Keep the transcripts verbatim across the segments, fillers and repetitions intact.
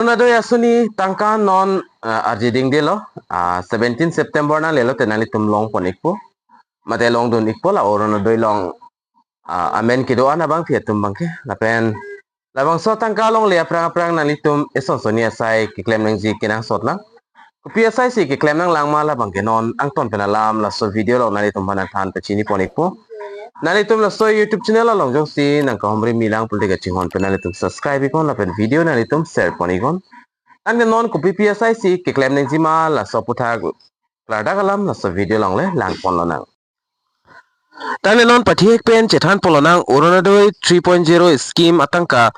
Orunodoi asoni tangka non, ah, arjiding delo, ah, seventeen September nanglelo te nanglitum longpon ikpo. Mate longdun ikpo la Orunodoi along, ah, amen kedo-an abangpi atum abangke. Lapen labangso tangka longle aphrang aphrang nanglitum eson soni asai keklem nangji kenangsot lang. Kopi asai si keklem nanglang ma labangke non angton pen alam laso video along nanglitum aphan nangthan pachini pon ikpo. Nanglitum laso YouTube channel along jongsi nangkahumri milang pulote kachinghon pen nanglitum subscribe iknon lapen video nanglitum share pon iknon. Tangte non kopi pi asai si keklem nangji ma laso aputhak klardak alam laso video along le langpon lonang. Tangte non pathihek pen chethan pon lonang Orunodoi three point zero scheme atangka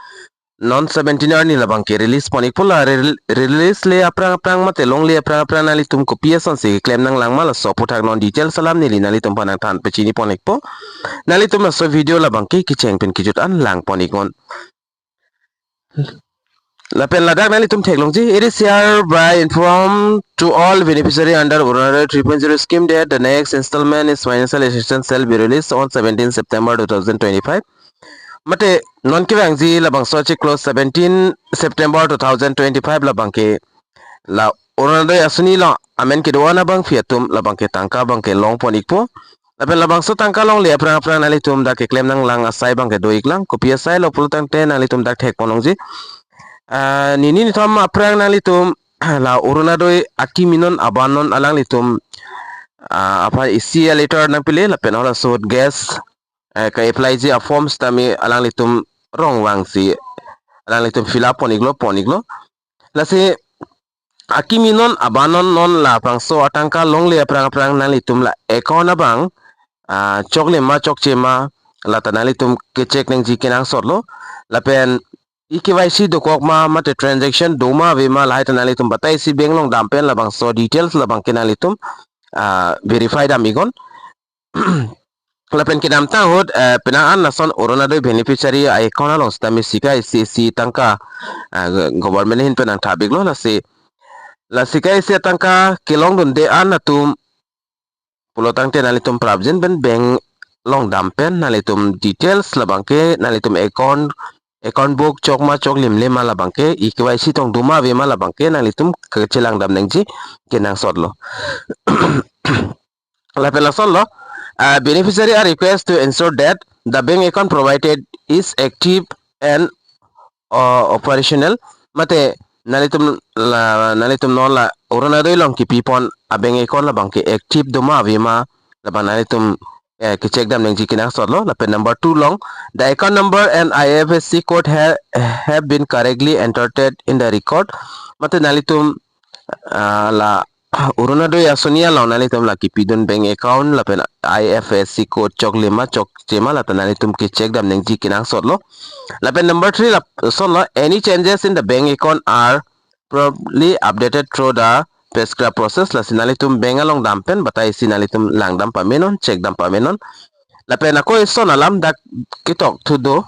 non seventeen arni labangke release pon ikpo la rel-, release le aphrang aphrang mate longle aphrang aphrang nanglitum kopi ason si keklem nanglang ma laso aputhak non details alam neli nanglitum aphan nangthan pachini pon ikpo. Nanglitum laso video labangke kecheng pen kejut an langpon iknon. Lapen ladak nanglitum theklongji, it is hereby informed to all beneficiary under Orunodoi three point zero scheme that the next installment is financial assistance shall be released on seventeen September two thousand twenty-five. Mate non kevangji labangso achiklo seventeen September two thousand twenty-five labangke la Orunodoi asoni along amen kedo-an abangpi atum labangke tangka abangke longpon ikpo. Lapen labangso tangka longle aphrang aphrang nanglitum dak keklem nanglang asai abangke do iklang. Kopi asai lo pulo tangte nanglitum dak thek pon longji. Ah, nini nithom aphrang nanglitum la Orunodoi akimi non aban non alanglitum, ah, aphan isi a letter nangpile lapen halaso ahut gas, eh, ka-apply ji a-form sitame alanglitum rong vangsi alanglitum fill up pon iklo pon iklo. Lasi akimi non aban non non labangso atangka longle aphrang aphrang nanglitum la account abang, ah, choklim ma chokche ma lata nanglitum kecheck nangji kenangsot lo. Lapen e-K Y C dokok ma mate transaction do ma ave ma lahai ta nanglitum batai isi bank along dam pen labangso details labangke nanglitum, ah, verify dam iknon. Lapen kedamtang ahut, eh, penang an lason Orunodoi beneficiary a-account along sitame sika isi isi tangka, eh, government ahin pen nangthap iklo lasi. La sika isi tangka kelongdunde an atum pulo tangte nanglitum prapjin pen bank along dam pen nanglitum details labangke nanglitum account, account book chok ma choklimle ma labangke e-K-Y-C tong do ma ave ma labangke nanglitum kechelang dam nangji kenangsot lo. Lapen lason lo, uh, beneficiary are request to ensure that the bank account provided is active and, uh, operational. Mate nanglitum la, nanglitum non la Orunodoi along kipipon a-bank account labangke active do ma ave ma labang nanglitum, eh, kecheck dam nangji kenangsot lo. Lapen number two along, the account number and I F S C code ha-, have been correctly entered in the record. Mate nanglitum, ah, la Orunodoi asoni along nanglitum la kipidun bank account lapen I F S C code choklim ma chokche ma lata nanglitum kecheck dam nangji kenangsot lo. Lapen number three lason lo, any changes in the bank account are promptly updated through the prescribed process. Lasi nanglitum bank along dam pen batai isi nanglitum lang dam pamenon, check dam pamenon. Lapen ako eson alam dak ketok thu do.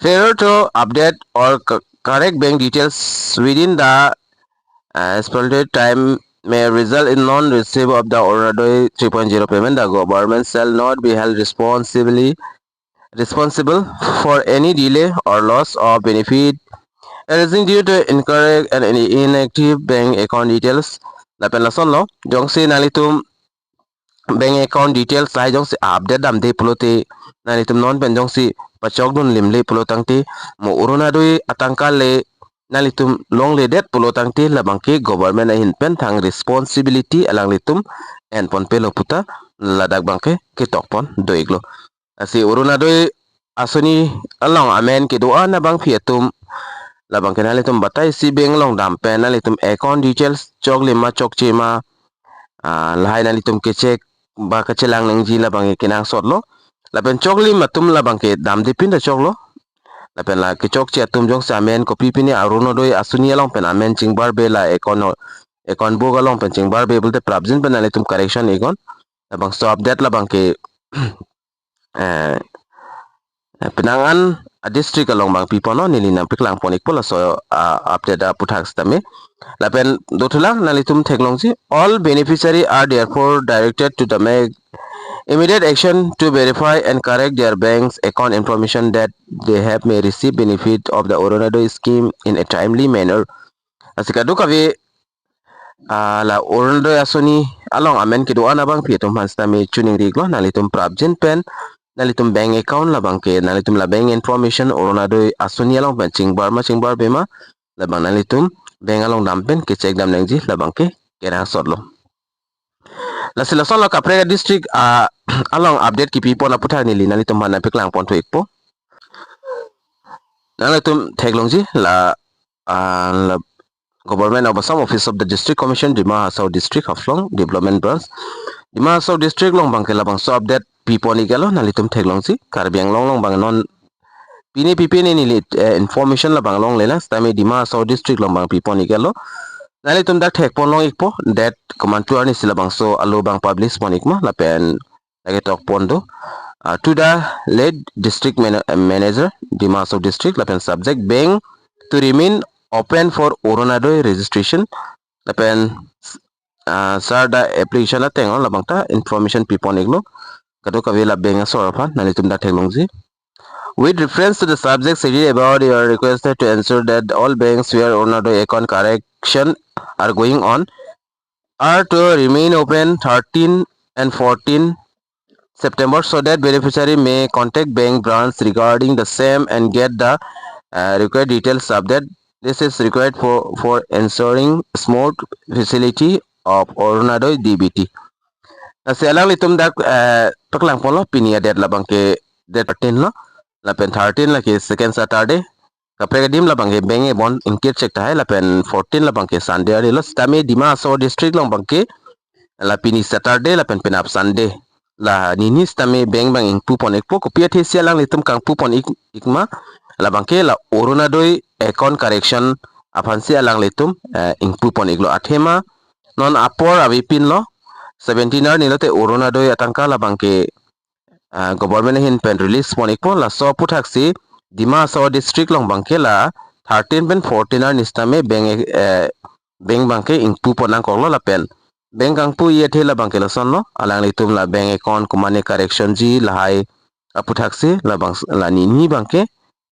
Failure to update or co-, correct bank details within the, uh, specified time may result in non-receipt of the Orunodoi three point zero payment. The government shall not be held responsibly, responsible for any delay or loss of benefit arising due to incorrect and in-, inactive bank account details. Lapen lason lo, jongsi nanglitum bank account details lahai jongsi update damde pulote, nanglitum non pen jongsi pachokdun limle pulo tangte, mo Orunodoi atangka le nanglitum longledet pulo tangte labangke government ahin pen thang responsibility alanglitum enpon pelo puta ladak abangke ketok pon do iklo. Lasi Orunodoi asoni along amen kedo-an abangpi atum labangke nanglitum batai isi bank along dam pen nanglitum account details choklim ma chokche ma, ah, lahai nanglitum kecheck ba kachelang nangji labangke kenangsot lo. Lapen choklim atum labangke damde pin ta choklo. Lapen la kechokche atum jongsi amen kopi pine Orunodoi asoni along pen amen chingbarbe la account, account book along pen chingbarbe pulote prapjin pen nanglitum correction iknon. Labangso update labangke, eh, eh, penang an a-district along abang piponlo, neli nangpeklang pon ikpo laso, ah, update aputhak sitame. Lapen dothulang nanglitum theklongji, all beneficiary are therefore directed to the make, Immediate action to verify and correct their bank's account information that they have may receive benefit of the Orunodoi scheme in a timely manner. Lasi kadokave, ah, la Orunodoi asoni along amen kedo-an abangpi atum aphan sitame choningri-iklo, nanglitum prapjin pen nanglitum bank account labangke, nanglitum la bank information, Orunodoi asoni along pen chingbar ma chingbarbe ma, labang nanglitum bank along dam pen ke-check dam nangji, labangke kenangsotlo. Lasi lasonlo kaprek district, ah, along update kepipon aputhak neli nanglitum aphan nangpaklang ponthu-ikpo. Nanglitum theklongji la, ah, la Government of Assam, Office of the District Commissioner, Dima Hasao District, Haflong Development Branch, Dima Hasao District along abangke labangso update pipon-iklo, nanglitum theklongji. Karbi Anglong along abang non pini pipe neli, eh, information labang longlelang, sitame Dima Hasao District along abang pipon-iklo. Nanglitum dak thekpon long-ikpo, date komantu arni si labangso alo abang publish pon-ik ma, lapen lake tokpon do. Uh, to the late district mana-, manager, Dima Hasao District, lapen subject bank to remain open for Orunodoi registration, lapen, uh, sir, the application ateng labang ta information pipon-iklo. Kadokave la bank asor aphan, nanglitum dak theklongji. With reference to the subject stated above, you are requested to ensure that all banks where Orunodoi account correction are going on are to remain open thirteen and fourteen September so that beneficiary may contact bank branch regarding the same and get the, uh, required details update. This is required for, for ensuring smooth facility of Orunodoi D B T. Lasi alanglitum dak, eh, paklang ponlo, pini a-date labangke date thirteen lo, lapen thirteen lake second Saturday. Kaprek adim labangke bank ebon ingkir chek tahai, lapen fourteen labangke Sunday arni lo, sitame Dima Hasao District along abangke la pini Saturday lapen penap Sunday, la nini sitame bank abang ingpu pon-ikpo. Kopi athe si alanglitum kangpu pon-ik, ik ma, labangke la Orunodoi account correction aphansi alanglitum, eh, ingpu pon-iklo. Athema non apor avepinlo, seventeen arni lote Orunodoi atangka labangke, ah, government ahin pen release pon-ikpo. Laso aputhaksi Dima Hasao District along abangke la thirteen pen fourteen arni sitame bank, eh, bank abangke ingpu pon nangkoklo, lapen bank kangpu-i athe labangke lasonlo, alanglitum la bank account komane correction ji lahai aputhaksi labang, la nini abangke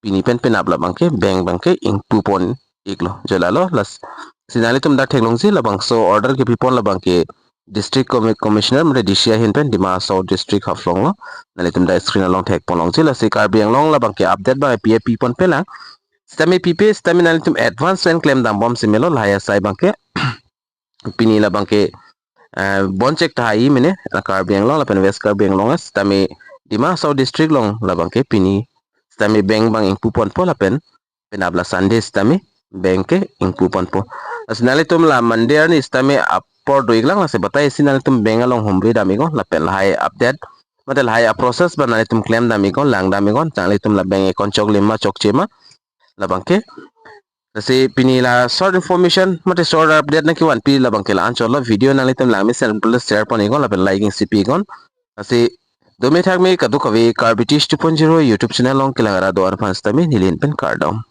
pini pen penap labangke bank abangke ingpu pon-iklo. Jo lalo, lasi nanglitum dak theklongji, labangso order kepipon labangke District Commi-, Commissioner mate D C ahin pen, Dima Hasao District, Haflong lo. Nanglitum dak screen along thekpon longji. Lasi Karbi Anglong labangke update abang pi pipon pelang. Sitame pipe, sitame nanglitum advance pen klem dambomsi melo, lahai asai abangke pini labangke, eh, bon chek tahai mene, ah, Karbi Anglong lapen West Karbi Anglong, sitame Dima Hasao District along labangke pini sitame bank abang ingpu ponpo, lapen penap la Sunday sitame bank ke ingpu ponpo. Lasi nanglitum la Monday arni sitame apor do-iklang, lasi batai si nanglitum bank along humri dam-iknon, lapen lahai update mate lahai a-process abang nanglitum klem dam-iknon, lang dam-iknon, nanglitum la bank account choklim ma chokche ma, labangke. Lasi pini la short information mate short update nangkevanpi labangke la-anchotlo. Video nanglitum langmesen pen share pon-iknon lapen like isi pi-iknon. Lasi dome thakme kadokave Karbi Tish two point zero YouTube channel along kelang ra do-an aphan sitame neli ahin pen kardom.